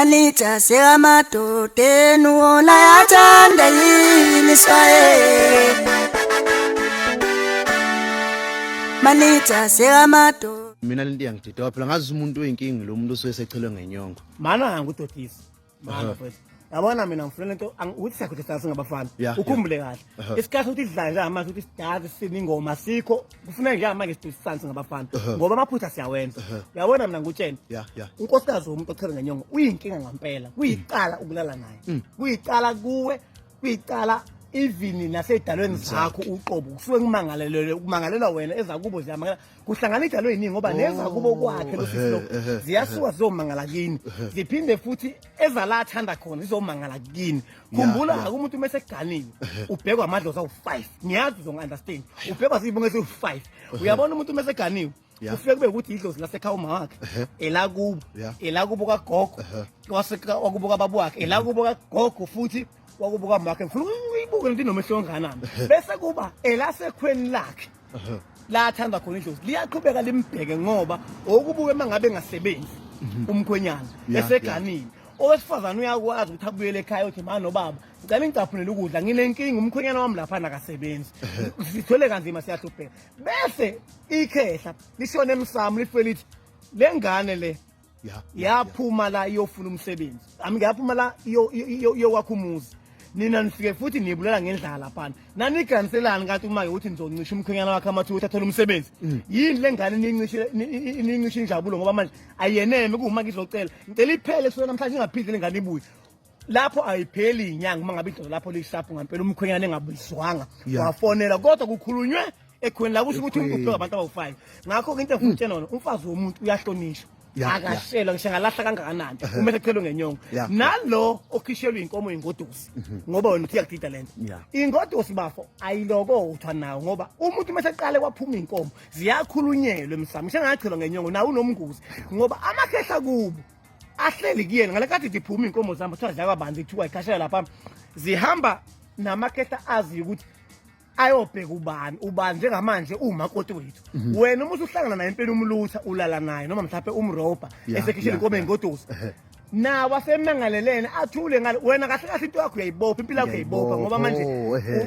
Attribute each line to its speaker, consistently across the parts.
Speaker 1: Manija sekamadodeni wona yathanda yini Israel. Manija sekamadoda.
Speaker 2: Mina lento iyangidida phela, ngazi umuntu oyinkingi lo muntu osuke sechelwe ngenyongo.
Speaker 3: Mana ngudodisi. Mana mfethu. Yabona mina ngifuna lento ukuthi siyakhuthaza singabafana. Ukhumbule kahle. Isikhathi ukuthi sidlale njengamanje ukuthi sidazi sine ingoma sikho kufuneka njengamanje sidusisane singabafana ngoba amaphutha siyawenza. Yabona mina ngikutshela. Unkosikazi womuntu ochela ngenyongo uyinkinga ngampela. Kuyicala ukulala naye. Kuyicala kuwe, kuyicala even nasey'dalweni zakho uqobo kusuke kumangalelwe kumangalelwa wena ezakubo ziyamangala kuhlangana idalo eziningi ngoba neza kubo kwakhe lo sisi lo ziyasuka zizomangala kini, ziphinde futhi ezala athanda khona zizomangala kini. Khumbula umuntu uma eseganile ubhekwa amadlozi awu-5. Ngiyazi uzongi-understand, ubhekwa ziyibongo eziwu-5. Uyabona umuntu uma eseganiwe kufike kube ukuthi idlozi lasekhaya uma wakhe, elakubo, elakubo kagogo, wakubo kababa wakhe, elakubo kagogo futhi wakubo kamakhe. Ngifuna uyibuke lento inomehlo onganani. Bese kuba elasekhweni lakhe la athanda khona idlozi liyaqhubeka limbheke, ngoba okubuke uma ngabe engasebenzi umkhwenyana eseganile owesifazane uyakwazi ukuthi abuyele ekhaya uthi, "Ma nobaba, ngicela ngicaphunele ukudla, nginenkinga, umkhwenyana wami laphana akasebenzi, sithwele kanzima, siyahlupheka." Bese ikhehla lishone emsamo lifike lithi le ngane le yaphuma la iyofuna umsebenzi, ami yaphuma la iyokwakha umuzi, nina nifike futhi nibulala ngendlala laphana. Naniganiselani kanti uma-ke ukuthi nizoncisha umkhwenyana wakhe amathuba ukuthi athole umsebenzi? Yini le ngane nincishe injabulo? Ngoba manje ayeneme kuwuma ngizocela, ngicela iphele kusuka namhlanje, ingaphinde le ngane ibuye lapho. Ayipheli inyanga uma ngabe idlozi lapho lishaphu ngampela, umkhwenyana engabizwanga wafonela, kodwa kukhulunywe ekhweni la, kusho ukuthi umuntu ubheka abantu abawu-5. Ngakho-ke into engifuna ukutshela yona, umfazi womuntu uyahlonishwa, akashelwa ngisho engalahla kangakanani uma esechelwe ngenyongo. Nalo okhishelwe inkomo ingodusi, ngoba wena uthi iyakudida lento ingodusi bafo, ayilokothwa nawo, ngoba umuntu uma eseqale kwaphuma inkomo ziyakhulunyelwa emsamo, ngisho engachelwa ngenyongo nawo unomnguzi, ngoba amakhehla kubo ahleli kuyena ngale kathi ziphuma iy'nkomo zihamba, kuthiwa ziyakwabanzi, kuthiwa ikhashela lapha, zihamba namakhehla aziyo ukuthi ayobheka ubani ubani njengamanje umakoti wethu. Wena uma usuhlangana naye empeleni umlutha, ulala naye noma mhlawumbe umrobha esekhishela inkomo engodusi, nawo asemangalelene athule ngale. Wena kahle kahle into yakho uyayibopha, impilo yakho uyayibopha, ngoba manje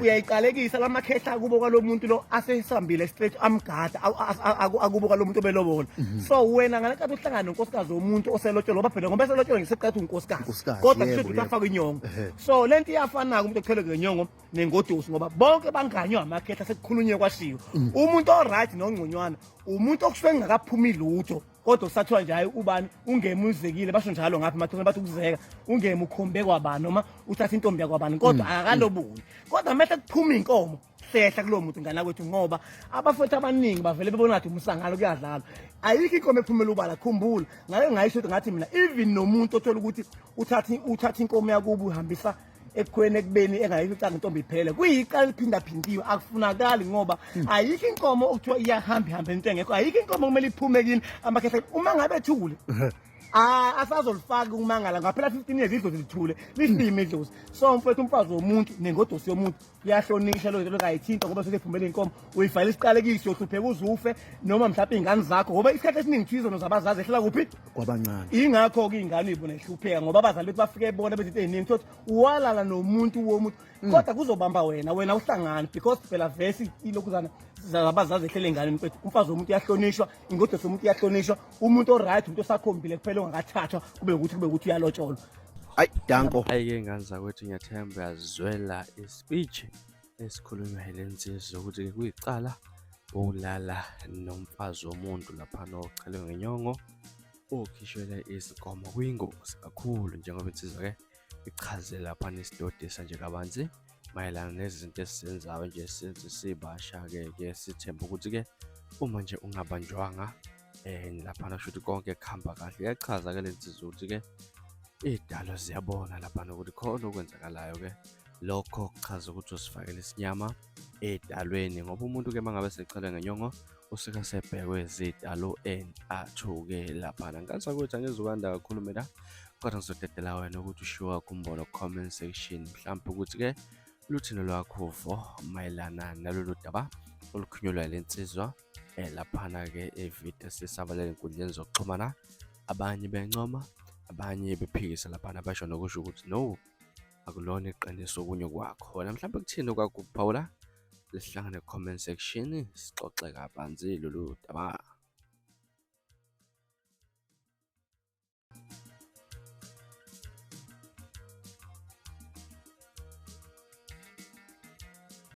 Speaker 3: uyayiqalekisa lamakhehla akubo kwalo muntu lo asesambile straight amgada akubo kwalo muntu obelobola. So wena ngalekathi uhlangana nonkosikazi womuntu oselotshelwe, ngoba phela ngoba eselotshelwe ngeseqatha unkosikazi, kodwa kusho ukuthi afakwe inyongo. So lento iyafana-ke umuntu ochelwe ngenyongo nengodusi, ngoba bonke banganywa amakhehla, sekukhulunywe kwashiwo. Umuntu o-right nongconywana umuntu okusuke kungakaphumi lutho, kodwa kusathiwa nje hayi ubani ungemi uzekile, basho njalo ngapha emathuneni, bathi ukuzeka ungemi ukhombe kwabani noma uthatha intombi yakwabani, kodwa akakalobuli. Kodwa mehla kuphuma inkomo, hlehla kulowo muntu ngana kwethu, ngoba abafowethu abaningi bavele bebona ngathi umsangano, kuyadlalwa. Ayikho inkomo ephumela ubala. Khumbula ngake ngayisho ukuthi ngathi mina even nomuntu othola ukuthi uthatha inkomo yakubo uhambisa ekhweni ekubeni engayikho icanga intombi iphele, kuyicala eliphindaphindiwe, akufunakali, ngoba ayikho inkomo okuthiwa iyahamba ihambe into engekho. Ayikho inkomo kumele iphume kini amakhehla uma ngabe ethule. Ah, asazolifaka ukumangala ngaphela 15 years idlozi lithule lifime idlozi. So mfethu, umfazi womuntu nengodosi yomuntu uyahlonishwa, lo nto kayithinta, ngoba sesephumele inkomo uyifayela isiqalekiso, uyohlupheka uzufe noma mhlawumbe iy'ngane zakho, ngoba isikhathi esiningi kuthiwa izono zabazazi ehlela kuphi?
Speaker 2: Kwabancane.
Speaker 3: Ingakho-ke iy'ngane uyibona ihlupheka, ngoba abazali bethu bafike bona bezinto ey'ningi, thothi walala nomuntu womuntu, kodwa kuzobamba wena, wena uhlangane, because phela vesi ilokhuzana zabazazi ehlele ey'nganeni. Mfethu, umfazi womuntu uyahlonishwa, ingodosi yomuntu iyahlonishwa. Umuntu o-right umuntu osakhombile kuphela ongakathathwa, kube ukuthi uyalotsholwa.
Speaker 2: Ayi, danko.
Speaker 4: Hhayi-ke ngane zakwethu, ngiyathemba uyazizwela ispeech esikhulunywa yile nsizwa ukuthi-ke kuyicala ukulala nomfazi womuntu laphana ochelwe ngenyongo okhishwele izinkomo, kuyingozi kakhulu, njengoba insizwa-ke ichaze laphana isidodisa nje kabanzi mayelana nezinto esizenzayo nje since sibasha-ke. Ke sithemba ukuthi-ke uma nje ungabanjwanga laphana kusho ukuthi konke kuhamba kahle. Iyachaza-ke le nsizwa ukuthi-ke iy'dalo ziyabona laphana ukuthi khona okwenzakalayo-ke, lokho kuchaza ukuthi usifakele isinyama edalweni, ngoba umuntu-ke uma ngabe sechelwe ngenyongo usuke sebhekwe zidalo entathu-ke laphana. Ngane zakwethu, angizukwanda kakhulu mina, kodwa ngizodedela wena ukuthi ushiwo wakho umbono comment section, mhlawumpe ukuthi-ke luthini lwakho uvo mayelana nalolu daba olukhulunyelwa le nsizwa laphana-ke evidiyo esisabalele enkundleni zokuxhumana, abanye bencoma. Abanye bephikisa laphana basho nokusho ukuthi no, akulona iqiniso okunye kwakhona. Mhlawumbe kuthini okwakho ukuphawula? Sihlangane comment section sixoxe kabanzi lolu daba.